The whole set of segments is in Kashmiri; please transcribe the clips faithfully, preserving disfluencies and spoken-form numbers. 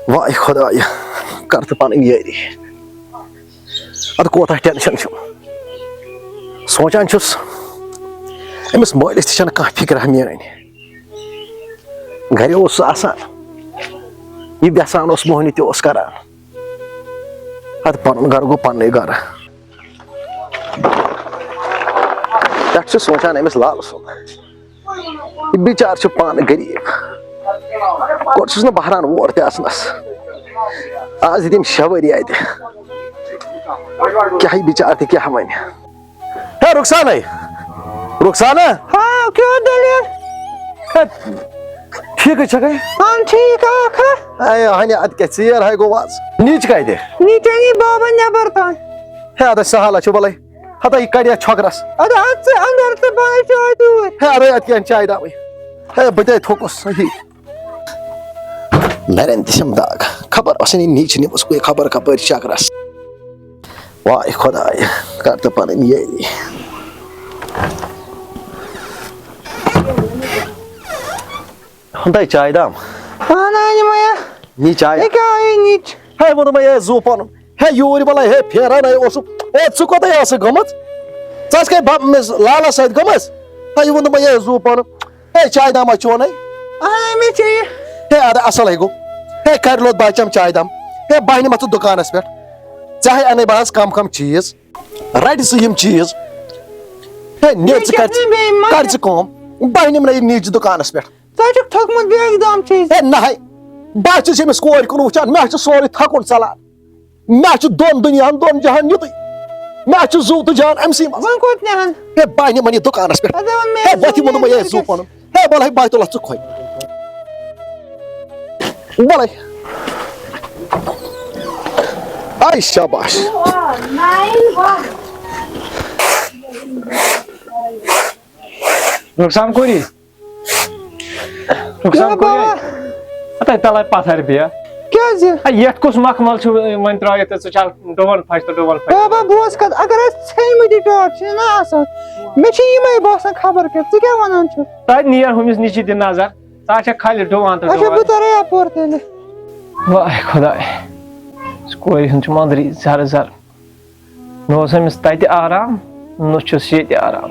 واے خۄدایہِ، کر تہٕ پنٕنۍ یٲری۔ ادٕ کوتاہ ٹینشن چھُ۔ سونٛچان چھُس، أمِس مٲلِس تہِ چھَنہٕ کانٛہہ فِکرا میٛٲنۍ۔ گرِ اوس سُہ آسان، یہِ یژھان اوس موہنیو تہِ اوس کران۔ ادٕ پنُن گرٕ گوٚو پننُے گرٕ۔ پٮ۪ٹھ چھُ سونٛچان أمِس لال سُنٛد۔ یہِ بِچار چھُ پانہٕ غریٖب۔ گۄڈٕ چھُس نہٕ بہران وور تہِ اَژنَس۔ آز دِتِم شےٚ ؤری اَتہِ۔ کیٛاہ یہِ بِچار تہِ کیٛاہ وَنہِ؟ ہے رُخسانے! رُخسانا! ہاں، کیٛاہ دٔلیٖل؟ ہے، ٹھیٖکٕے چھَکھے؟ اَہَن ٹھیٖک اَکھ ہا۔ اے، ہَنہِ، اَتہِ کیٛاہ ژیر ہَے گوٚو آز؟ نیٖچ کَتہِ؟ نیٖچ أنی بابا نٮ۪بر تام۔ ہے، اَدٕ سہل ہا چھُ بَلَے۔ ہتا یہِ کڑیا چھۄکرس۔ اَدٕ اَژ ژٕ اَندر تہٕ بہٕ اَنہٕ چاے توٗرۍ۔ ہے، اَدٕ اَتہِ کیٛاہ چاے داوٕے؟ ہے، بہٕ تے تھوٚکُس صحیح۔ نرٮ۪ن تہِ چھَم دگ۔ خبر ٲسٕن یہِ نیٚچ نِمٕژ کُے خبر کپٲرۍ چکرس۔ واے خۄداے، کر تہٕ پنٕنۍ یٲری۔ ہُنٛدے چاے دام۔ اہن حظ، یِمے ہا۔ نی چاے۔ یہِ کیٛاہ آیہِ نِچ؟ ہے، ووٚنُم ہے، زُو پَنُن۔ ہے، یوٗرۍ وَلَے، ہے، پھیران ہے اوسُکھ۔ ہے، ژٕ کوٚتَے ٲسٕکھ گٔمٕژ؟ ژٕ ٲسٕکھ ہے بَ-، أمِس لالَس سۭتۍ گٔمٕژ؟ ہے، یہِ ووٚنُم ہے، زُو پَنُن۔ ہے، چاے دامہ چونَے؟ اہن حظ، مےٚ چیٚیہِ۔ ہے، اَدٕ اَصٕل ہے گوٚو۔ ہے، کَرِ لوٚت بہٕ چَم چاے دام۔ ہے، بہٕ نِمَتھ ژٕ دُکانَس پٮ۪ٹھ۔ ژےٚ ہے اَنے بہٕ آز کَم کَم چیٖز۔ رَٹہِ ژٕ یِم چیٖز۔ ہے، نیر ژٕ، کَر ژٕ، بیٚیہِ ما کَر ژٕ کٲم۔ بہٕ نِمہٕ نہ یہِ نِچ دُکانَس پٮ۪ٹھ۔ ژٕ چھُکھ تھوٚکمُت بیٚیہِ دام چیٖز۔ ہے نہ ہے، بہٕ ہا چھُس ییٚمِس کورِ کُن وٕچھان، مےٚ ہا چھُ سورُے تھَکُن ژَلان۔ مےٚ ہا چھُ دۄن دُنیاہَن، دۄن جہان یُتُے۔ مےٚ ہا چھُ زُو تہٕ جان أمسٕے منٛز۔ وۄنۍ کوٚت نِہَن؟ ہے بہٕ نِمَن یہِ دُکانَس پٮ۪ٹھ۔ اَدٕ وۄنۍ مےٚ ہے وۄتھ یہِ ووٚنُم مےٚ، ہے زُو پَنُن۔ ہے وَلہٕ ہے بہٕ تُلَتھ ژٕ کھۄنہِ۔ وَلَے۔ آے شاباش۔ رُخسان کوٗری۔ رُخسان کیٛاہ کوٗری۔ بابا؟ ہتا تَلے پَتھر بیٚیہِ۔ کیٛازِ؟ ہے، یَتھ کُس مخمل چھُ وۄنۍ ترٛٲیِتھ تہٕ ژٕ چھَکھ ڈُوَن پھَش تہٕ ڈُوَن پھَش۔ بابا، بوز کَتھ، اگر أسۍ ژھیٚنمٕتۍ یہِ ٹاٹھ چھِ نہ آسان، مےٚ چھِ یِمَے باسان خبر کیٛاہ، ژٕ کیٛاہ وَنان چھُکھ؟ تَتہِ نیر ہُمِس نِش دِ نظر، ژٕ ہا چھَکھ خالہِ ڈُوان تہٕ اچھا، ڈُوان۔ بہٕ تَرَے یَپٲرۍ تیٚلہِ۔ واے خۄداے، یُس کورِ ہُنٛد چھُ مَنٛدرٕے زَرٕ زَرٕ۔ نہ اوس أمِس تَتہِ آرام، نہ چھُس ییٚتہِ آرام۔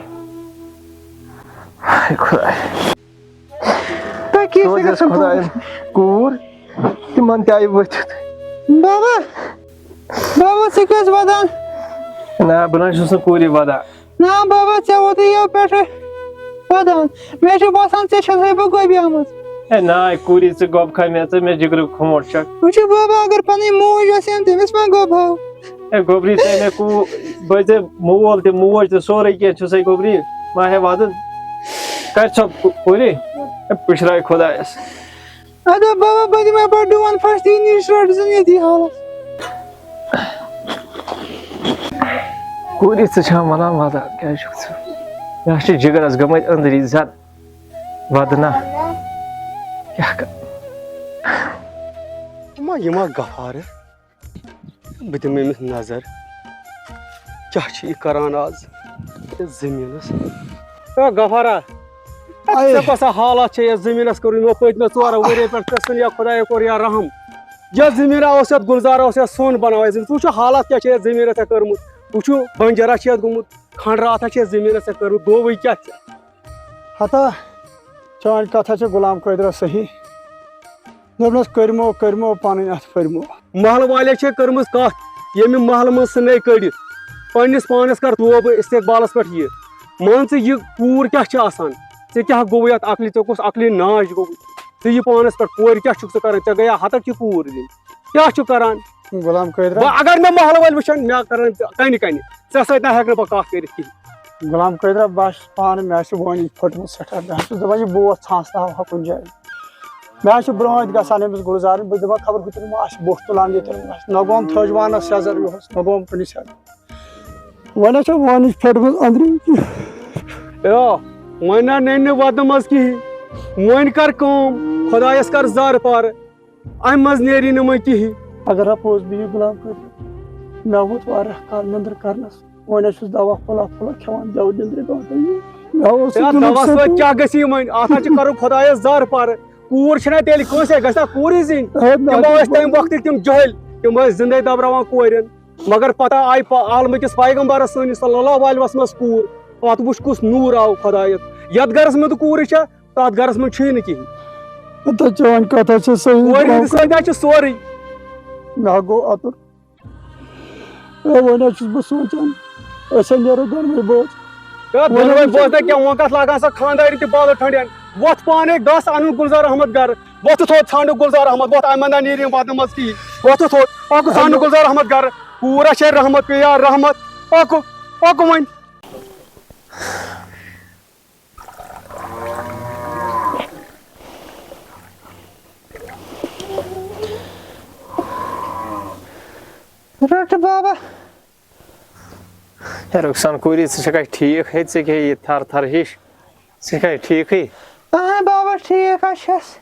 ہاے خۄداے۔ تۄہہِ کیٛاہ چھُ توتہِ ٲس گژھان؟ خۄدایَن کوٗر، تِمَن تہِ آیہِ ؤتھِتھ۔ بابا، بابا، ژٕ کیٛازِ وَدان؟ نہ، بہٕ نہ حظ چھُس نہٕ کوٗرِ وَدان۔ نہ بابا، ژےٚ ووتُے یَوٕ پٮ۪ٹھٕ وَدان۔ مےٚ چھُ باسان، ژےٚ چھَسَے بہٕ گۄبیمٕژ۔ ہے ناے کوٗری، ژٕ گۄبکھا مےٚ، ژٕ مےٚ جِگرُک کھوموٹ چھَکھ۔ وٕچھِو بابا، اگر پَنٕنۍ موج آسہِ ہَن، تٔمِس ما گۄبہاو؟ ہے گوٚبری، ژےٚ مےٚ کوٗ-، بہٕ ژےٚ مول تہِ موج تہِ سورُے کینٛہہ چھُسَے گوٚبری، ما ہے وَدُن۔ کَتہِ سۄ کو-، کوٗری؟ ہے پُشراے خۄدایَس۔ اَدٕ بابا، بہٕ دِمَے پَتہٕ ڈُوَن پھَش، تہِ نِش رَٹ زَن ییٚتی حالَس۔ کوٗری، ژٕ چھَکھ وَنان وَدان، کیٛازِ چھُکھ ژٕ؟ مےٚ حظ چھِ جِگرَس گٔمٕتۍ أنٛدری زَن وَدٕ نا۔ کیٛاہ کَ-، یہِ ما، یہِ ما غفارٕ؟ بہٕ دِمہٕ أمِس نظر، کیٛاہ چھُ یہِ کران آز یَتھ زٔمیٖنَس؟ اے غفارا، اے۔ ژےٚ کۄسا حالات چھےٚ یَتھ زٔمیٖنَس کٔرمٕژ؟ یِمو پٔتمہِ ژورو ؤرۍ یَو پٮ۪ٹھ ژےٚ سُنٛد یا خۄدایا کوٚر یا رحم۔ یَتھ زٔمیٖنَس اوس یَتھ گُلزار اوس یَتھ سۄن بَناوان۔ ژٕ وٕچھُو حالات کیٛاہ چھےٚ یَتھ زٔمیٖنَس ژےٚ کٔرمٕژ۔ وٕچھُو بنجرا چھِ یَتھ گوٚمُت، کھنٛڈ راتھا چھِ یَتھ زٔمیٖنَس ژےٚ کٔرمٕژ۔ گوٚوٕے کیٛاہ ژےٚ؟ ہتا، چٲنۍ کَتھ ہا چھِ غلام قٲدرَس صحیح۔ دوٚپنَس، کٔرمو، کٔرمو پَنٕنۍ اَتھ پھٔرمو۔ محلہٕ والے چھے کٔرمٕژ کَتھ، ییٚمہِ محلہٕ منٛز سُہ نَے کٔڑِتھ، پنٛنِس پانَس کَر توبہٕ استقبالَس پٮ۪ٹھ یہِ۔ مان ژٕ، یہِ کوٗر کیٛاہ چھِ آسان؟ ژےٚ کیٛاہ گوٚوُے اَتھ عقلہِ؟ ژےٚ کُس عقلہِ ناش گوٚوُے؟ ژٕ یہِ پانَس پٮ۪ٹھ کورِ کیٛاہ چھُکھ ژٕ کَران؟ ژےٚ گٔیا ہَتَکھ یہِ کوٗر دِنۍ۔ کیٛاہ چھُ کَران؟ غلام قٲدرا۔ وۄنۍ اگر مےٚ محلہٕ وٲلۍ وٕچھَن، مےٚ کَرَن کَنہِ کَنہِ۔ ژےٚ سۭتۍ نہ ہٮ۪کہٕ نہٕ بہٕ کَتھ کٔرِتھ کِہیٖنۍ۔ غلام قٲدرا، بہٕ ہا چھُس پانہٕ، مےٚ ہا چھِ وٲنِج پھٔٹمٕژ سٮ۪ٹھاہ، بہٕ ہا چھُس دَپان، یہِ بوتھ ژھانٛس تھاوہا کُنہِ جایہِ۔ مےٚ ہا چھُ برونٛہہ تہِ گژھان أمِس گُلزارٕنۍ، بہٕ چھُس دَپان، خبر ہُتٮ۪ن ما آسہِ بوٚٹھ تُلان ییٚتٮ۪ن ما آسہِ۔ نہ گوٚوُم تھٔج وانَس سٮ۪زر یِہُس، نہ گوٚوُم کُنہِ سٮ۪زر۔ وۄنۍ ہا چھِ وٲنِج پھٔٹمٕژ أنٛدرِم۔ یو، وۄنۍ نہ نَنہِ نہٕ وَدنہٕ منٛز کِہیٖنۍ۔ وۄنۍ کر کٲم، خۄدایَس کر زارٕ پارٕ۔ اَمہِ منٛز نیری نہٕ وۄنۍ کِہیٖنۍ۔ اگر ہا پوٚز بہٕ یہِ غلام قٲدر، مےٚ ووت واریاہ کال نیٚنٛدٕر کرنَس۔ وۄنۍ حظ چھُس دوا پھوٚلہ پھوٚلہ کھٮ۪وان، دٮ۪و نیٚنٛدرِ گٲنٛٹَے۔ مےٚ اوس ہے، نہٕ اَتھ دِلُک دَوَس سۭتۍ سۭتۍ کیٛاہ گژھِ یہِ وۄنۍ؟ اَتھ حظ چھِ کَرُن خۄدایَس زارٕ پارٕ۔ کوٗر چھِنہ تیٚلہِ کٲنٛسے، گژھِ نا کوٗرٕے زِنۍ؟ ہے، نہ، تِم ٲسۍ تَمہِ وقتٕکۍ تِم جٲہِل، تِم ٲسۍ زِندَے دَبراوان کورٮ۪ن۔ مگر پَتہ آیہِ پا-، عالمہٕ کِس پیغمبرَس سٲنِس صلی اللہ علیہ وسلمَس کوٗر، پَتہٕ وٕچھ کُس نوٗر آو خۄدایَس۔ یَتھ گَرَس منٛز تہٕ کوٗرٕے چھےٚ، تَتھ گَرَس منٛز چھُے نہٕ کِہیٖنۍ۔ ہتا چٲنۍ کَتھ حظ چھِ صحیح۔ کورِ ہِنٛدِ سۭتۍ حظ چھِ سورُے۔ مےٚ گوٚو اَتُر۔ اے، وۄنۍ حظ چھُس بہٕ سونٛچان، أسۍ ہا نیرو دۄنوَے بٲژ۔ ہے، وۄنۍ دۄنوَے حظ بٲژ نہ کینٛہہ، وۄنۍ کَتھ لاگان سۄ خانٛدارِ تہِ بالہٕ ٹھۄنٛڈٮ۪ن؟ وۄتھ پانَے گژھ، اَنُن گُلزار احمد گَرٕ۔ وۄتھ تھوٚد، ژھانٛڈُن گُلزار احمد، وۄتھ، اَمہِ منٛز نہ نیرِ یِم وَدنہٕ منٛز کِہیٖنۍ۔ وۄتھ تھوٚد، پَکُن ژھانٛڈُن گُلزار احمد گَرٕ۔ کوٗر ہا چھے رحمت پے یار رحمت۔ پَکُن، پَکُن وۄنۍ۔ رٹ بابا۔ ہے رخسان کوٗری، ژٕ چھکھا ٹھیٖک؟ ہے، ژےٚ کیٛاہ یہِ تھر تھر ہِش؟ ژٕ چھکھا ٹھیٖکھٕے؟ اہن بابا، ٹھیٖک ہا چھَس۔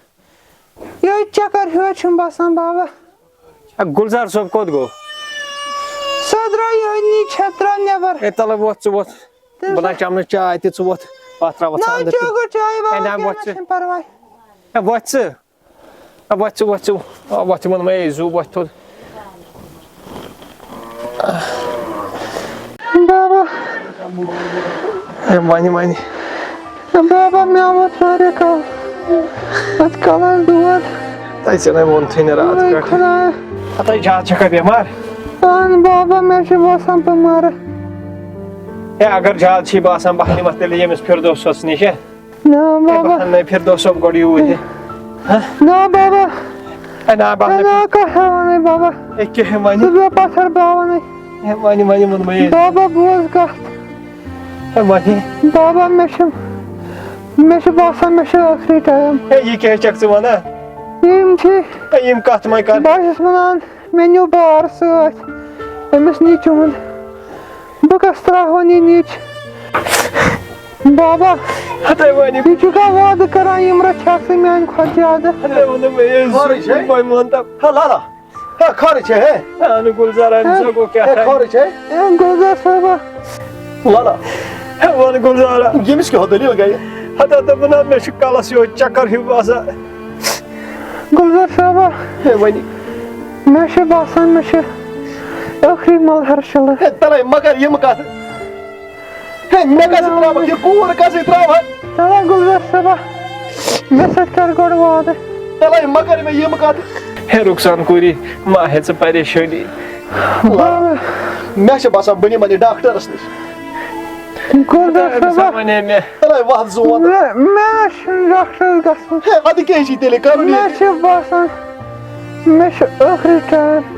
یِہوٚے چکر ہیوٗ چھُم باسان بابا۔ اے، گُلزار صٲب کوٚت گوٚو؟ سُہ درٛاو یِہوٚے نِچ ہٮ۪تھ درٛاو نٮ۪بر۔ ہے، تَلہٕ وۄتھ ژٕ وۄتھ۔ تٔمۍ بہٕ سا- نَے چَمہٕ نہٕ چاے تہِ، ژٕ وۄتھ۔ اَتھ ترٛاو وۄتھ نہ، ژٕ أنٛدرٕ۔ چیٚو گۄڈٕ چاے واے، ہے، نہ، کینٛہہ وۄتھ نہ ژٕ۔ چھُنہٕ پرواے۔ ہے، وۄتھ ژٕ۔ ہے، وۄتھ ژٕ، وۄتھ ژٕ۔ آ، وۄتھ، تِمن مہ ہے زُو، وۄتھ تھوٚد۔ بابا۔ ہے، وَنہِ، وَنہِ۔ بابا، مےٚ ووت واریاہ کال۔ اَتھ کَلَس دود۔ تۄہہِ ژےٚ نَے ووٚنتھٕے نہٕ راتھ وَے پٮ۪ٹھ۔ خۄدایا۔ ہَتَے زیادٕ چھَکھا بٮ۪مار؟ اَہَن بابا، مےٚ چھِ باسان بہٕ مَرٕ۔ ہے، اگر زیادٕ چھی باسان، بہٕ نِمَتھ تیٚلہِ ییٚمِس فِردوسَس نِش، ہے۔ نہ ہے، بابا۔ بہٕ نَے فِردوس صٲب گۄڈٕ یوٗرۍ، ہے۔ ہہ؟ نہ بابا۔ ہے، نہ، بہٕ نہ، نَے۔ نہ، کانٛہہ ہٮ۪وان نَے بابا۔ ہے، کیٛاہ ہے وَنہِ؟ ژٕ بیٚہہ پَتھر، بہٕ ہٮ۪وان نَے۔ ہے، وَنہِ، وَنہِ ووٚن مےٚ یے۔ بابا، بوز کَتھ۔ ہے، وَنہِ۔ بابا، مےٚ چھُ، مےٚ چھُ باسان، مےٚ چھُ ٲخری ٹایم۔ ہے، یہِ کیٛاہ چھَکھ ژٕ وَنان؟ یِم چھِ۔ ہے، یِم کَتھ مَے کَر؟ بہٕ چھُس وَنان، مےٚ نیوٗ بار سۭتۍ أمِس نِچہِ ہُنٛد۔ بہٕ کَس ترٛاوہون یہِ نِچ؟ بابا، ہَتَے وَنہِ۔ یہِ چھُکھا وعدٕ کَران، یِم رَچھِ ہا ژٕ میٛانہِ کھۄتہٕ زیادٕ؟ ہَتَے ووٚن مےٚ یے۔ خٲرٕے چھے؟ وۄنۍ وَن تہٕ۔ ہے لالا، ہے، خٲرٕے چھے، ہے؟ اہن گُلزار، أمِس ہے۔ گوٚو کیٛاہ ہے، تام۔ خٲرٕے چھے؟ ہے، گُلزار صٲبا۔ لالا۔ ہے، وَن گُلزارا۔ ییٚمِس کیٛاہ دٔلیٖل گٔیہِ؟ ہتا دوٚپُن ہا، مےٚ چھُ کَلَس یِہوٚے چَکَر ہیوٗ باسان۔ گُلزار صٲبا۔ ہے، وَنہِ۔ مےٚ چھُ باسان، مےٚ چھُ ٲخری مَلہَر شِلہٕ۔ ہے، تَلَے مگر یِم کَتھٕ۔ ہے، مےٚ کَس سۭتۍ ترٛاوَکھ یہِ کوٗر، کَس سۭتۍ ترٛاوَکھ؟ تَلَے گُلزار صٲبا، مےٚ سۭتۍ کَر گۄڈٕ وعدٕ۔ تَلَے مہ کَر مےٚ یِم کَتھٕ۔ ہے رُخسان کوٗری، مہ ہےٚ ژٕ پریشٲنی۔ بابا۔ مےٚ چھِ باسان، بہٕ نِمَن یہِ ڈاکٹَرَس نِش۔ گُلزار تٔمِس صٲبا۔ وَنے مےٚ۔ تَلَے وَتھ زون۔ مےٚ، مےٚ چھُنہٕ ڈاکٹرَس گژھُن۔ ہے، اَدٕ کیٛاہ چھِ تیٚلہِ کَرُن مےٚ ییٚتہِ؟ چھِ باسان، مےٚ چھُ ٲخری ٹایم۔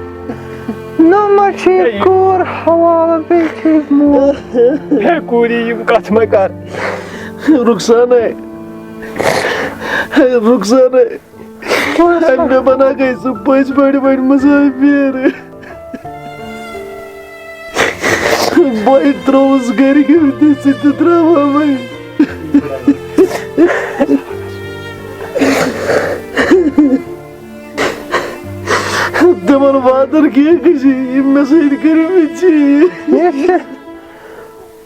نہ ما چھِ یہِ ہے، یہِ کوٗر حوالہٕ، بیٚیہِ چھِ یہِ موج۔ ہے، کوٗری، یِم کَتھ مہ کَر۔ رُخسانے۔ ہے، رُخسانے۔ ہے، مےٚ بَناو گٔے سُہ پٔزۍ پٲٹھۍ وۄنۍ مُسافِر۔ بہٕ ہے ترٛووُس گَرِکٮ۪ن تہِ، ژٕ تہِ ترٛاوہا وۄنۍ۔ تِمن وعدن کینٛہہ گژھِ، یِم مےٚ سۭتۍ کٔرمٕتۍ چھِ۔ یہِ چھِ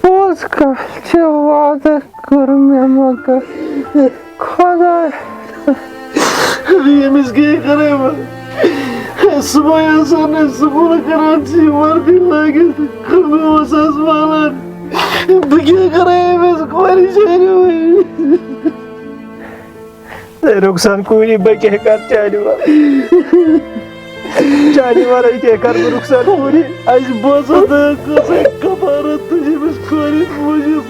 پوٚز کَتھ، ژےٚ وعدٕ کوٚر مےٚ، مگر خۄداے۔ ییٚمِس کینٛہہ کَرے بہٕ، صُبحٲے آسان نہٕ سکوٗل کَران، چھِ یہِ وردی لٲگِتھ، کھُلہٕ اوس آز والان۔ بہٕ کیٛاہ کَرے أمِس کورِ شیرِ وۄنۍ؟ ہے رُخسان کوٗری، بہٕ کیٛاہ کَرٕ چانہِ وَرٲے؟ چانہِ وَرٲے کیٛاہ کَرٕ بہٕ رُخسان کوٗری؟ اَسہِ بوزو نہٕ کٲنٛسے کَفارت تُجہِ أمِس کورِ موٗجوٗب۔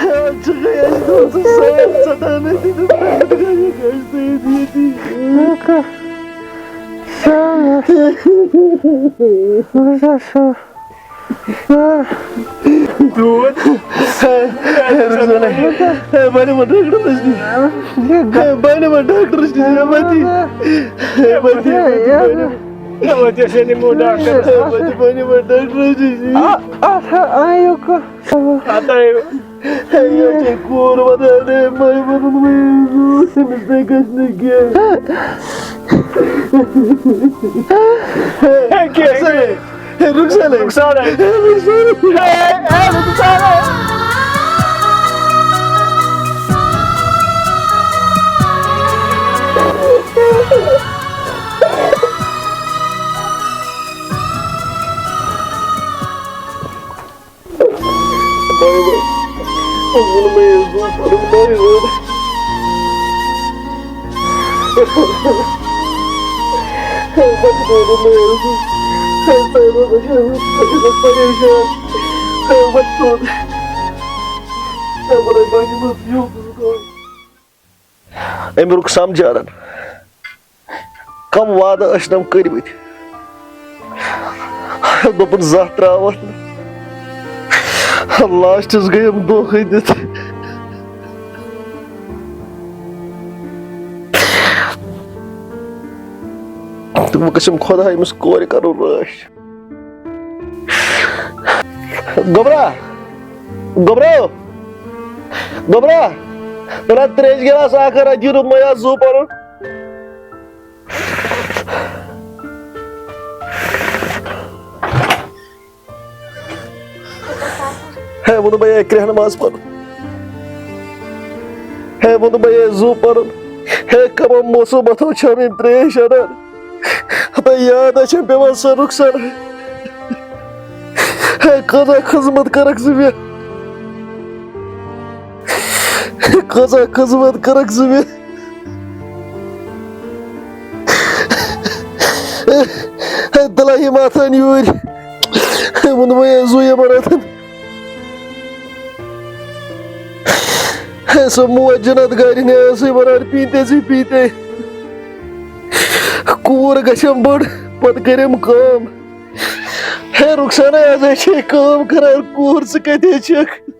اَتھ چھِ گٔے اَسہِ دوستَس سۭتۍ ژَٹان أسۍ ییٚتہِ پٮ۪ٹھ گٔے اَسہِ تہٕ ییٚتہِ ییٚتی۔ دوٗر۔ ہے، رُخسانے۔ ہے، بہٕ نِمَن ڈاکٹرَس نِش۔ ہے، بہٕ نِمَن ڈاکٹرَس نِش۔ ہے، مَتی۔ ہے، مَتی، مَتی، بہٕ نِمَن۔ ہے، مَتی، أسۍ نِمو ڈاکٹرَس۔ ہے، مَتی، بہٕ نِمَن ڈاکٹرَس نِش۔ آ، اَتھ آیُک۔ اَتھ آیُک۔ ہے، یہِ چھےٚ کوٗر وَنان، ہے، مَے وَنُن وۄنۍ، أمِس نَے گژھِ نہٕ کینٛہہ۔ ہے، کینٛہہ۔ ہے، رُخسانے۔ رُخسانے۔ ہے، رُخسانے۔ ہے، ہے، رُخسانے۔ أمۍ رُک سمجھارن، کم وعدٕ ٲسۍ نم کٔرمٕتۍ، دوٚپُن زانٛہہ ترٛاوَتھ نہٕ۔ لاسٹس گٔے یِم دھوکھٕے دِتھ۔ تہٕ وۄنۍ گٔژھِم خۄداے أمِس کورِ کرُن رٲچھ۔ گوٚبرا، گوٚبرو، گوٚبرا، تُلان ترٛیش گِلاس اکھ، رَٹھ یہِ روٚمٕے آز زُو پَنُن۔ ہے، ووٚنُم بہٕ، ہے، کرٛیٚہہ نماز پَرُن۔ ہے، ووٚنُم بہٕ، ہے، زُو پَرُن۔ ہے، کَمَن موسمَتھو چھَم یِم ترٛیش اَنان۔ ہتا یاد ہا چھَم پٮ۪وان سۄ رُخسَر۔ ہے، کۭژاہ خدمت کٔرٕکھ ژٕ مےٚ۔ کۭژاہ خدمت کٔرٕکھ ژٕ مےٚ۔ ہے، دِلہ یِم اَتھَن یوٗرۍ۔ ہے، ووٚنُم ہے، زُو یِمَن اَتھَن۔ ہے، سۄ موج جنت گارِ نے ٲسٕے وَنان، پیٖنتے ژٕے پیٖنتے۔ کوٗر گژھٮ۪م بٔڑ، پَتہٕ کٔرِم کٲم۔ ہے، رُخسانا، آز ہے چھے کٲم کَران، کوٗر ژٕ کَتہِ چھَکھ؟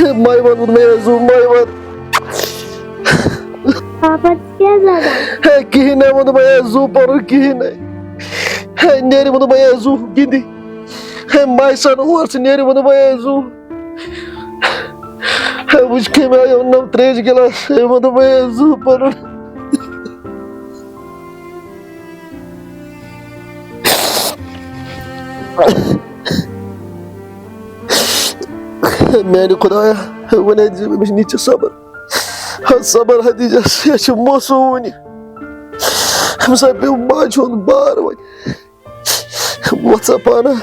ماے وَن ووٚن مےٚ، ہے زُو، ماے وَن۔ پاپا، ژٕ کیٛازِ لگان؟ ہے، کِہیٖنۍ نَے ووٚن مےٚ، ہے زُو پَرُن کِہیٖنۍ نَے۔ ہے، نیرِ ووٚن مےٚ، ہے زُو گِنٛدِ۔ ہے، ماے سَن اور ژٕ نیرِ ووٚن مےٚ، ہے زُو۔ ہے، وٕچھ کَمہِ آیہِ اوٚننَم ترٛیش گِلاس، ہے ووٚن مےٚ، ہے زُو پَرُن۔ میانہِ خدایا، وۄنۍ حظ دِ أمِس نِچہِ صبر۔ ہا صبر حدیجس، یہِ چھُ موسوٗنۍ۔ أمِس ہا پیوٚو ماجہِ ہُنٛد بار وۄنۍ۔ وۄتھ سا پانہٕ،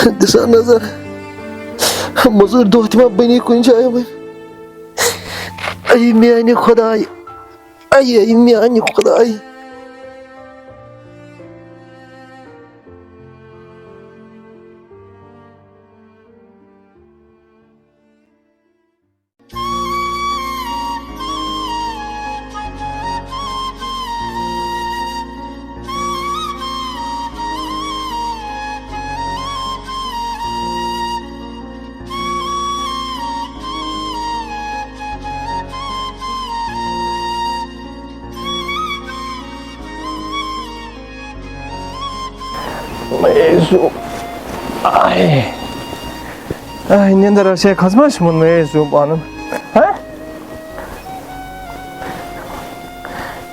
دِ سا نظر۔ مٔزوٗرۍ دۄہ تہِ ما بنی کُنہِ جایہِ وۄنۍ؟ اے میانہِ خدایہِ، اے، اے میانہِ خدایہِ۔ مےٚ زُو۔ آے۔ آے، نیٚنٛدٕر ٲس ہے کھٔژمٕژ، ووٚن مےٚ زُو پَنُن۔ ہا؟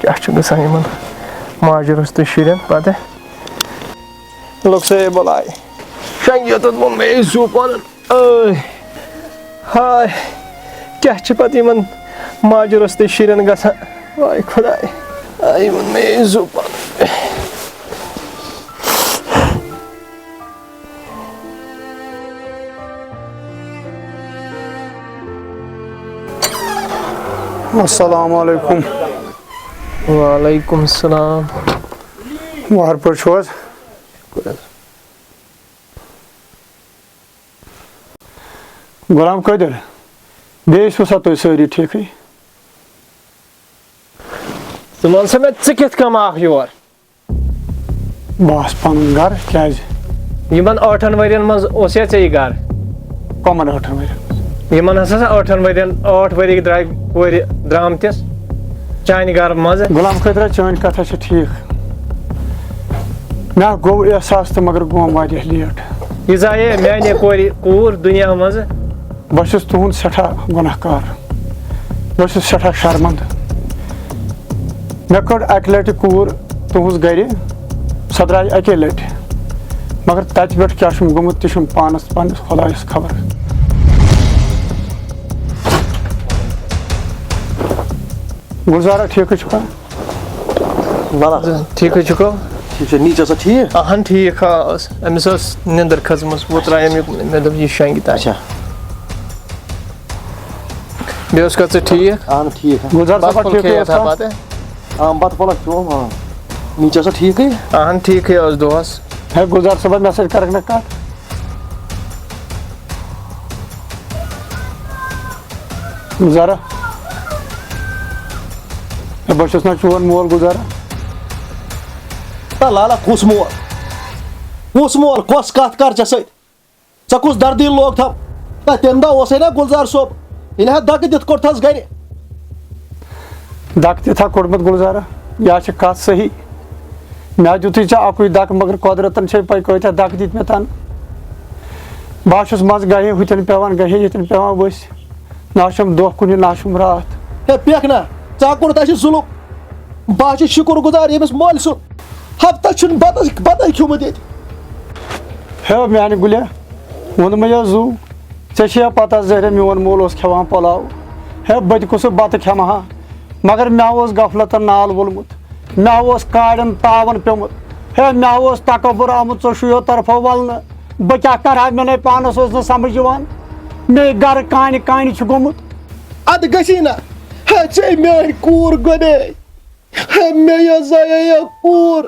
کیٛاہ چھُ گژھان یِمَن ماجہِ روٚستُے شُرٮ۪ن پَتہٕ؟ لوٚگ سا یہِ بَلاے۔ شۄنٛگِتھ ووٚن مےٚ زُو پَنُن۔ ٲے، ہاے، کیٛاہ چھِ پَتہٕ یِمَن ماجہِ روٚستُے شُرٮ۪ن گژھان؟ واے خۄداے، آے ووٚن مےٚ زُو پَنُن۔ السلام علیکم۔ وعلیکم السلام۔ وہر پٲٹھۍ چھِو حظ؟ غلام قٲدر، بیٚیہِ ٲسِو سا تُہۍ سٲری ٹھیٖکھٕے؟ ژٕ وَن سا مےٚ، ژٕ کِتھ کٔنۍ آکھ یور؟ بہٕ آس پَنُن گَرٕ، کیٛازِ؟ یِمَن ٲٹھَن ؤرِین منٛز اوس یا ژےٚ یہِ گَرٕ؟ کَمَن ٲٹھَن ؤرِین منٛز؟ یِمَن ہسا چھِ ٲٹھَن ؤرِین، ٲٹھ ؤری درٛاے کورِ درٛامتِس چانہِ گَرٕ منٛزٕ۔ غلام قٲدرہ، چٲنۍ کَتھ ہا چھِ ٹھیٖک۔ مےٚ گوٚو احساس تہٕ مگر گوم واریاہ لیٹ۔ یہِ زایے میٛانہِ کورِ کوٗر دُنیا منٛزٕ۔ بہٕ چھُس تُہُنٛد سٮ۪ٹھاہ گۄناہ کار۔ بہٕ چھُس سٮ۪ٹھاہ شرمنٛدٕ۔ مےٚ کٔڈ اَکہِ لَٹہِ کوٗر تُہٕنٛز گَرِ، سۄ درٛاے اَکے لَٹہِ۔ مگر تَتہِ پٮ۪ٹھ کیٛاہ چھُم گوٚمُت، تہِ چھُم پانَس پنٛنِس خۄدایَس خبر۔ گُلزارا، ٹھیٖکٕے چھُکھا؟ بَلا۔ ٹھیٖکٕے چھُکھا؟ ٹھیٖک چھا، نیٖچ ٲسا ٹھیٖک؟ اہن ٹھیٖک ہا ٲس، أمِس ٲس نِندٕر کھٔژمٕژ، وۄنۍ ترٛایَم یہِ، مےٚ دوٚپ یہِ شۄنٛگہِ تَتہِ۔ اچھا۔ بیٚیہِ اوس کَتھ ژٕ ٹھیٖک؟ اہن ٹھیٖک ہا۔ گُلزار صٲبا، بَتہٕ پھوٚل ٹھیٖکٕے کھیٚیَتھ اوس ہا کھا؟ پَتہٕ؟ آ، بَتہٕ پھوٚلہ کھیوٚم، آ۔ نیٖچ ٲسا ٹھیٖکٕے؟ اہن ٹھیٖکٕے اوس دۄہَس۔ ہے گُلزار صٲبا، مےٚ سۭتۍ کَرَکھ نہ کَتھ۔ گُلزارا، ہے بہٕ چھُس نہ چون مول گُلزارا۔ تا لالا، کُس مول؟ کُس مول؟ کۄس کتھ کر ژےٚ سۭتۍ؟ ژےٚ کُس دردی لوگ تھم؟ تا تمہِ دۄہ اوسے نا گُلزار صٲب، ییٚلہِ ہا دکہٕ دِتھ کوٚڑتھس گرِ۔ دکہٕ دِتھ ہا کوٚڑمُت گُلزارا، یا چھِ کتھ صحیح۔ مےٚ دیُتُے ژےٚ اَکُے دَکہٕ، مگر قۄدرَتَن چھے پَے کۭتیٛاہ دَکہٕ دِتۍ مےٚ تَنہٕ۔ بہٕ ہا چھُس منٛزٕ گاہے ہُتٮ۪ن پٮ۪وان، گاہے ییٚتٮ۪ن پٮ۪وان ؤسۍ۔ نہ چھُم دۄہ کُنہِ، نہ چھُم راتھ۔ ہے پٮ۪کھ نا، ژےٚ ہا کوٚرُتھ اَسہِ ظُلُم۔ بہٕ ہا چھُس شُکُر گُزار ییٚمِس مٲلۍ سُنٛد۔ ہفتس چھُنہٕ بَتَس، بَتَے کھیوٚمُت ییٚتہِ۔ ہے میٛانہِ گُلہِ، ووٚنمَے حظ زُو۔ ژےٚ چھےٚ پَتہ زہریا میون مول اوس کھٮ۪وان پۄلاو۔ ہے بہٕ تہِ کُس بَتہٕ کھٮ۪مہٕ ہا، مگر مےٚ اوس غفلتَن نال ووٚلمُت۔ مےٚ اوس کاڑٮ۪ن تاوَن پیوٚمُت۔ ہے مےٚ اوس تکبر آمُت ژۄشوٕیو طرفو وَلنہٕ۔ بہٕ کیٛاہ کَرٕ ہا، مےٚ نے پانَس اوس نہٕ سَمٕجھ یِوان۔ مے گَرٕ کانہِ کانہِ چھُ گوٚمُت۔ اَدٕ گژھی نہ۔ ہے ژے میٛٲنۍ کوٗر گۄڈے۔ ہے مےٚ یۄس زایے یہِ کوٗر،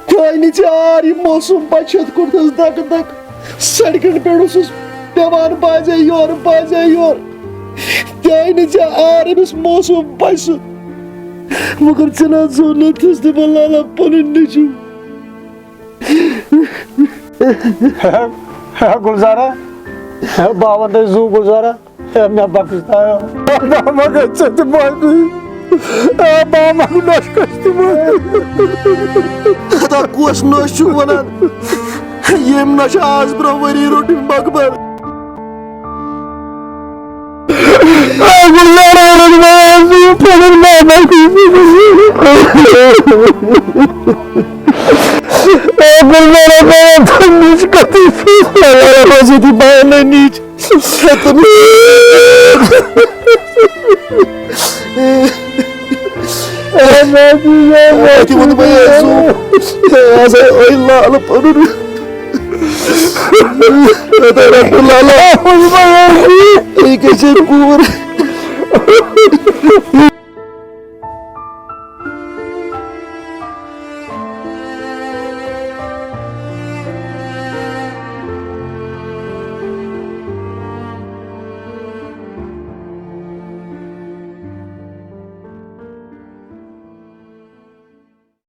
تہِ آیہِ نہٕ ژےٚ آر یہِ معصوٗم بچہِ ہیوٚت کوٚرتھَس دَکہٕ دَکہٕ۔ سڑکن پٮ۪ٹھ اوسُس پٮ۪وان بازے یورٕ، بازے یورٕ۔ تہِ آیہِ نہٕ ژےٚ آر أمِس معصوٗم بچہِ سُنٛد۔ مگر ژےٚ نہ زونُتھَس تہِ بہٕ لالا پنُن نیٚچوٗ۔ ہے، ہے گُلزارا، ہے باوَن تۄہہِ زُو گُلزارا۔ ہے، مےٚ بخشتاو۔ بہٕ منٛگے ژےٚ تہِ معٲفی۔ ہے، بہٕ منٛگہٕ نۄشہِ کٲنٛسہِ تہِ معٲفی۔ خدا کۄس نۄش چھُ وَنان؟ ییٚمۍ نۄشہِ آز برٛونٛہہ ؤری روٚٹ أمۍ مقبر۔ ہے، بہٕ نیرٕ وۄنۍ، بہٕ پَنُن ماما کُن۔ ہے، بہٕ نیرٕ وۄنۍ، بہٕ نِش کَتٕے۔ ہے، بہٕ چھُس ییٚتی پانَے نِچ۔ تہِ ووٚن مےٚ یہِ زُو۔ ہے، ہسا أے لالہٕ پَنُن۔ ہے، رَٹہٕ لالہٕ۔ یہِ کیٛاہ چھِ کوٗر؟